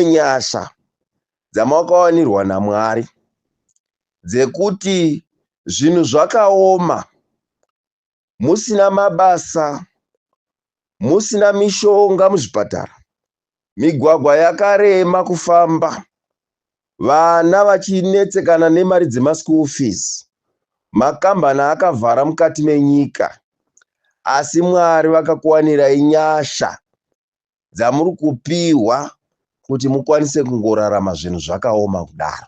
Nyasha dzamakawanirwa naMwari dzekuti zvinhu zvakaoma, musina mabasa, musina mishonga muzvipatara, migwagwa yakarema kufamba, vana vachinetsekana nemari dzemaschool fees, makambani akavhara mukati menyika, asi Mwari vakakuwanirai nyasha dzamuri kupihwa kuti mukwanise kungorarama zvinhu zvakaoma kudaro.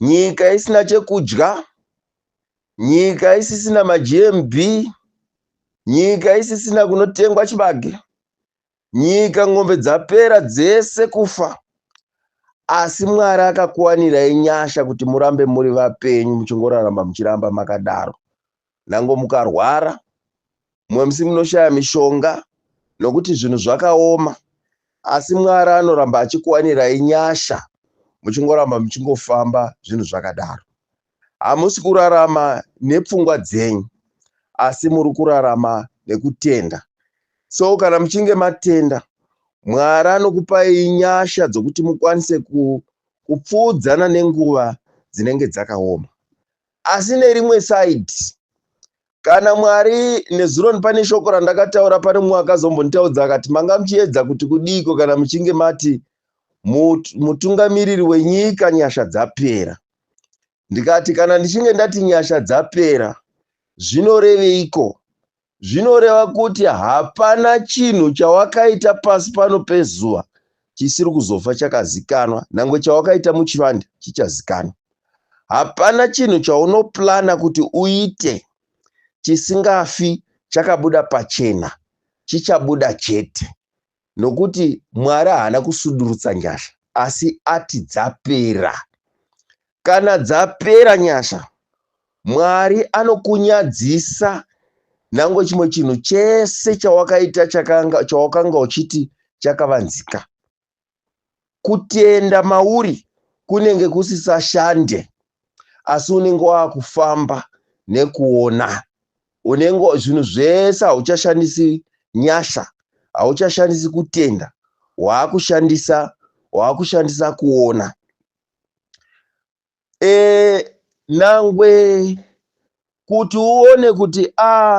Nyika isina chekudya, nyika isisina maGMB, nyika isisina kunotengwa chibage, nyika ng'ombe dzapera dzese kufa, asi Mwari akakuwanirai nyasha kuti murambe muri vapenyu muchingorarama muchiramba makadaro. Nyange mukarwara, mumwe musi munoshaya mishonga nokuti zvinhu zvakaoma, asi Mwari anoramba achikuwanirai nyasha muchingoramba muchingofamba zvinhu zvakadaro. Hamusi kurarama nepfungwa dzenyu, asi muri kurarama nekutenda. So kana muchinge matenda, Mwari anokupai nyasha dzokuti mukwanise kupfuudzana nenguva dzinenge dzakaoma. Asi nerimwe side, kana Mwari nezuro pane shoko randakataura, pane mumwe akazombonditaudza akati manga muchiedza kuti kudiiko kana muchinge mati mutungamiriri wenyika nyasha dzapera. Ndikati kana ndichinge ndati nyasha dzapera, zvinoreveiko? Zvinoreva kuti hapana chinhu chawakaita pasi pano pezuva chisiri kuzofa chakazikanwa, nangwe chawakaita muchivande chichazikanwa. Hapana chinhu chaunoplana kuti uite chisingafi chakabuda pachena, chichabuda chete. Nokuti Mwari haana kusudurutsa nyasha, asi ati dzapera. Kana dzapera nyasha, Mwari anokunyadzisa nangwe chimwe chinhu chese chawakaita chawakanga uchiti chakavanzika. Kutenda mauri kunenge kusisashande, asi unenge wakufamba nekuona. Unenge zvinhu zvese hauchashandisi nyasha, hauchashandisi kutenda, waakushandisa kuona. Nangwe kuti uone kuti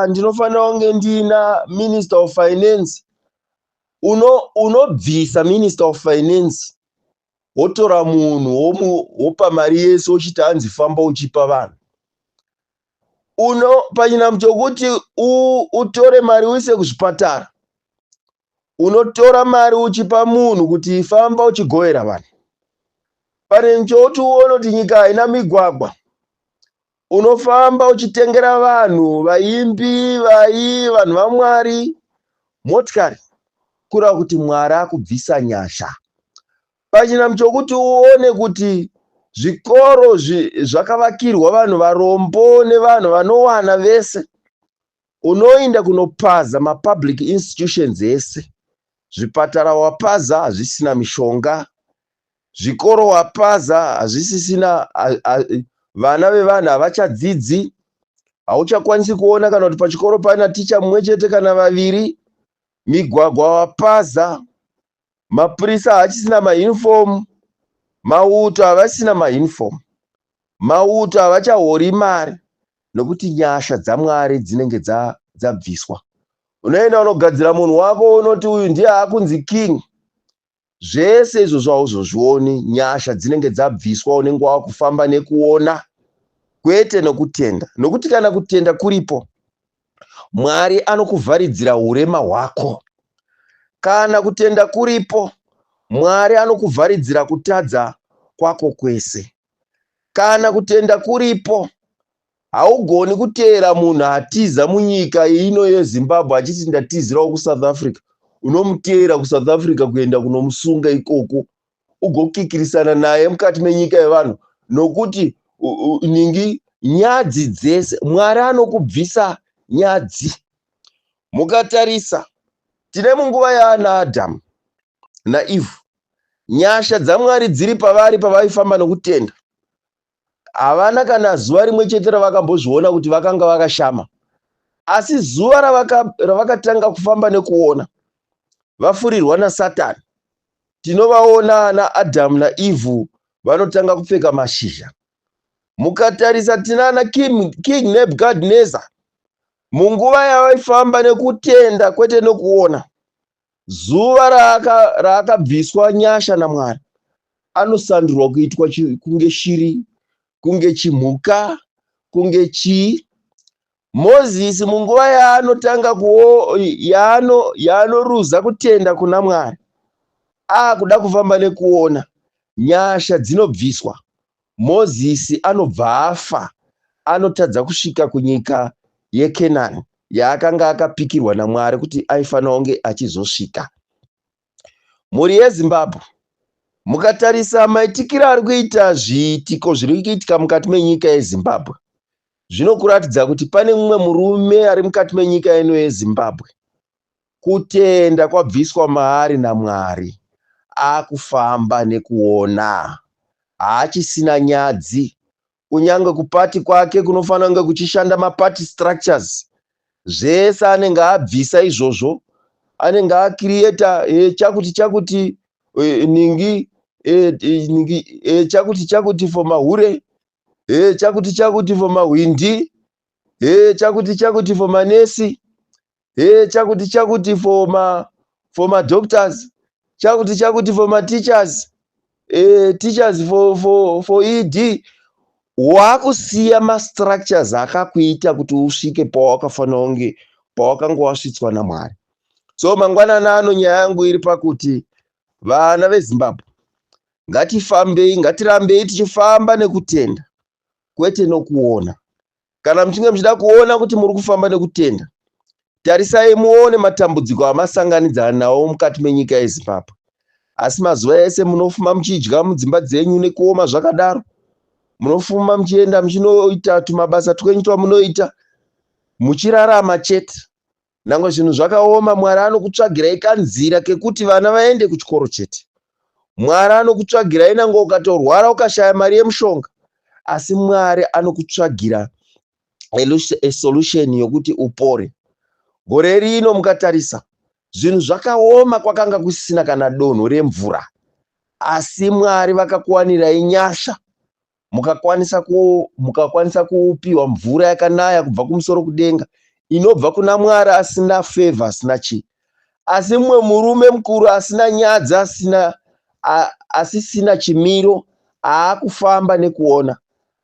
ndinofanira kunge ndina Minister of Finance, unobvisa Minister of Finance wotora munhu wopa mari yese uchiti hanzi famba uchipa vanhu. Pachinhambo chokuti utore mari uise kuzvipatara, unotora mari uchipa munhu kuti famba uchigovera vanhu. Pane chokuti uone kuti nyika haina migwagwa, unofamba uchitengera vanhu, vaimbi, vanhu vaMwari motikari, kureva kuti Mwari akubvisa nyasha. Pachinhambo chokuti uone kuti zvikoro zvakavakirwa vanhu varombo nevanhu vanowana vese, unoenda kunopaza mapublic institutions ese. Zvipatara wapaza hazvisina mishonga, zvikoro wapaza hazvisisina, vana vevanhu havachadzidzi, hauchakwanisi kuona kana kuti pachikoro pana ticha mumwe chete kana vaviri, migwagwa wapaza, mapurisa haachisina mauniform, mauto havasina mauniform, mauto havachahori mari nokuti nyasha dzaMwari dzinenge dzabviswa. Unoenda unogadzira munhu wako unoti uyu ndiye akunzi king. Zvese izvozvo hauzozvioni, nyasha dzinenge dzabviswa, unenge wakufamba nekuona kwete nokutenda. Nokuti kana kutenda kuripo, Mwari anokuvharidzira urema hwako. Kana kutenda kuripo, Mwari anokuvharidzira kutadza kwako kwese. Kana kutenda kuripo, haugoni kuteera munhu atiza munyika ino yeZimbabwe achiti ndatizirawo kuSouth Africa. Unomuteera kuSouth Africa kuenda kunomusunga ikoko, ugokikirisana naye mukati menyika yevanhu, nokuti ningi nyadzi dzese Mwari anokubvisa nyadzi. Mukatarisa tine munguva yaana Adhamu naEvha, nyasha dzaMwari dziri pavari pavaifamba nokutenda. Havana kana zuva rimwe chete ravakambozviona kuti vakanga vakashama, asi zuva ravakatanga kufamba nekuona, vafurirwa naSatani. Tinovaona ana Adhamu naEvhu vanotanga kupfeka mashizha. Mukatarisa tinana King Nebuchadnezzar munguva yavaifamba nekutenda kwete nekuona. Zuva raakabviswa nyasha naMwari anosandurwa kuitwa kunge shiri, kunge chimhuka, kunge chii. Mozisi munguva yaanotanga yaanoruza kutenda kuna Mwari akuda kufamba nekuona, nyasha dzinobviswa. Mozisi anobva afa, anotadza kusvika kunyika yeKenani yaakanga akapikirwa naMwari kuti aifanira kunge achizosvika. Mhuri yeZimbabwe, mukatarisa maitikiro ari kuita zviitiko zviri kuitika mukati menyika yeZimbabwe, zvinokuratidza kuti pane mumwe murume ari mukati menyika ino yeZimbabwe. Kutenda kwabviswa maari naMwari, akufamba nekuona. Haachisina nyadzi. Kunyange kupati kwake kunofanira kunge kuchishanda maparty structures. Zvese anenge abvisa izvozvo. Anenge acreata chakuti chakuti ningi ningi chakuti chakuti for mahure, chakuti chakuti for mahwindi, chakuti chakuti for manesi, chakuti chakuti for madoctors, chakuti chakuti for mateachers, teachers for ED. Wakusiya mastructures akakuita kuti usvike pawakafanira kunge pawakanga wasvitswa naMwari. So mangwanani ano nyaya yangu iri pakuti vana veZimbabwe ngatifambei, ngatirambei tichifamba nekutenda kwete nokuona. Kana muchinge muchida kuona kuti muri kufamba nekutenda, tarisai muone matambudziko amasanganidzana nawo mukati menyika yeZimbabwe. Asi mazuva ese munofuma muchidya mudzimba dzenyu nekuoma zvakadaro. Munofuma muchienda muchinoita tumabasa twenyu twamunoita muchirarama chete. Nangwe zvinhu zvakaoma, Mwari anokutsvagirai kanzira kekuti vana vaende kuchikoro chete. Mwari anokutsvagirai nangwe ukatorwara ukashaya mari yemushonga, asi Mwari anokutsvagira a solution yokuti upore. Gore rino mukatarisa zvinhu zvakaoma, kwakanga kusisina kana donho remvura, asi Mwari vakakuwanirai nyasha mukakwanisa kupiwa mvura yakanaya kubva kumusoro kudenga inobva kuna Mwari asina favor, asina chii. Asi mumwe murume mukuru asina nyadzi, asina asisina chimiro, aakufamba nekuona,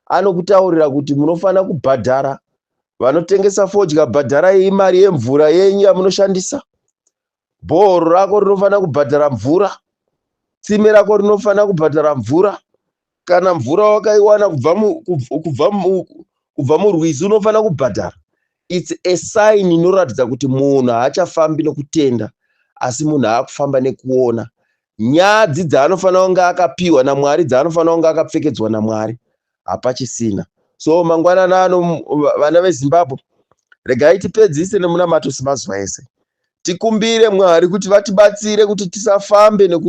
anokutaurira kuti munofanira kubhadhara vanotengesa fodya, bhadharai mari yemvura yenyu yamunoshandisa. Bhohoro rako rinofanira kubhadhara mvura, tsime rako rinofanira kubhadhara mvura. Kana mvura wakaiwana kubva murwizi unofanira kubhadhara. It's a sign inoratidza kuti munhu haachafambi nokutenda, asi munhu aakufamba nekuona. Nyadzi dzaanofanira kunge akapiwa naMwari, dzaanofanira kunge akapfekedzwa naMwari, hapachisina. So mangwanani ano vana veZimbabwe, regai tipedzise nemunamato semazuva ese. Tikumbire Mwari kuti vatibatsire kuti tisafambe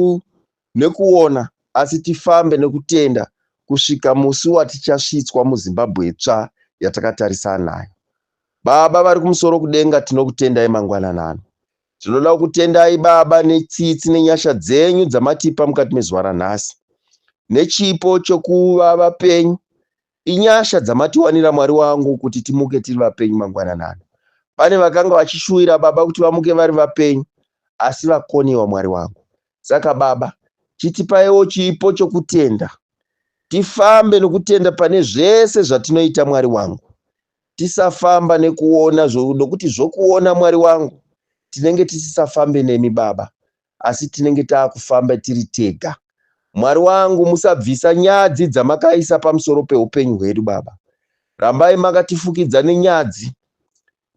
nekuona, asi tifambe nekutenda kusvika musi watichasvitswa muZimbabwe tsva yatakatarisana nayo. Baba vari kumusoro kudenga, tinokutendai mangwanani ano. Tinoda kukutendai Baba netsitsi nenyasha dzenyu dzamatipa mukati mezuva ranhasi. Nechipo chokuva vapenyu, inyasha dzamatiwanira Mwari wangu kuti timuke tiri vapenyu mangwanani ano. Pane vakanga vachishuwira Baba kuti vamuke vari vapenyu, asi vakoniwa Mwari wangu. Saka Baba, chitipaiwo chipo chokutenda. Tifambe nokutenda pane zvese zvatinoita Mwari wangu. Tisafamba nekuona, nokuti zvokuona Mwari wangu tinenge tisisafambe nemi Baba, asi tinenge taakufamba tiri tega. Mwari wangu, musabvisa nyadzi dzamakaisa pamusoro peupenyu hwedu Baba. Rambai makatifukidza nenyadzi.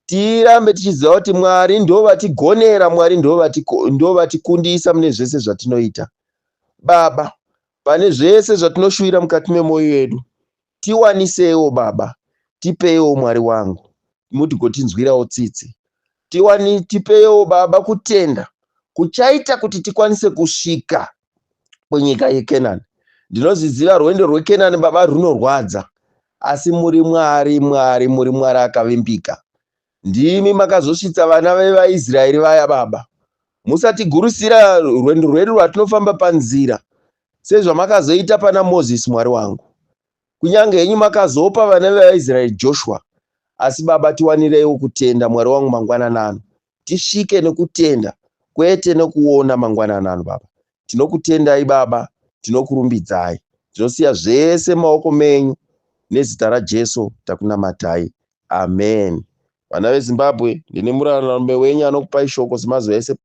Tirambe tichiziva kuti Mwari ndovatigonera, Mwari ndovatikundisa mune zvese zvatinoita. Baba, pane zvese zvatinoshuwira mukati memwoyo yedu, tiwanisewo Baba, tipeiwo Mwari wangu, mutigotinzwirawo tsitsi. Tipeiwo Baba kutenda kuchaita kuti tikwanise kusvika kunyika yeKenani. Ndinozviziva rwendo rweKenani Baba runorwadza, asi muri Mwari, Mwari, muri Mwari akavimbika. Ndimi makazosvitsa vana vevaIsraeri vaya Baba. Musatigurusira rwendo rwedu rwatinofamba panzira sezvamakazoita pana Mozisi, Mwari wangu. Kunyange henyu makazopa vana vevaIsraeri Joshua, asi Baba, tiwanireiwo kutenda, Mwari wangu, mangwananano. Tisvike nekutenda, kwete nekuona mangwananano, Baba. Tinokutendai, Baba, tinokurumbidzai. Tinosiya zvese mumaoko menyu, nezita raJesu takunamatai. Amen. Vana veZimbabwe, ndine murarame wenyu anokupai shoko semazuva ese.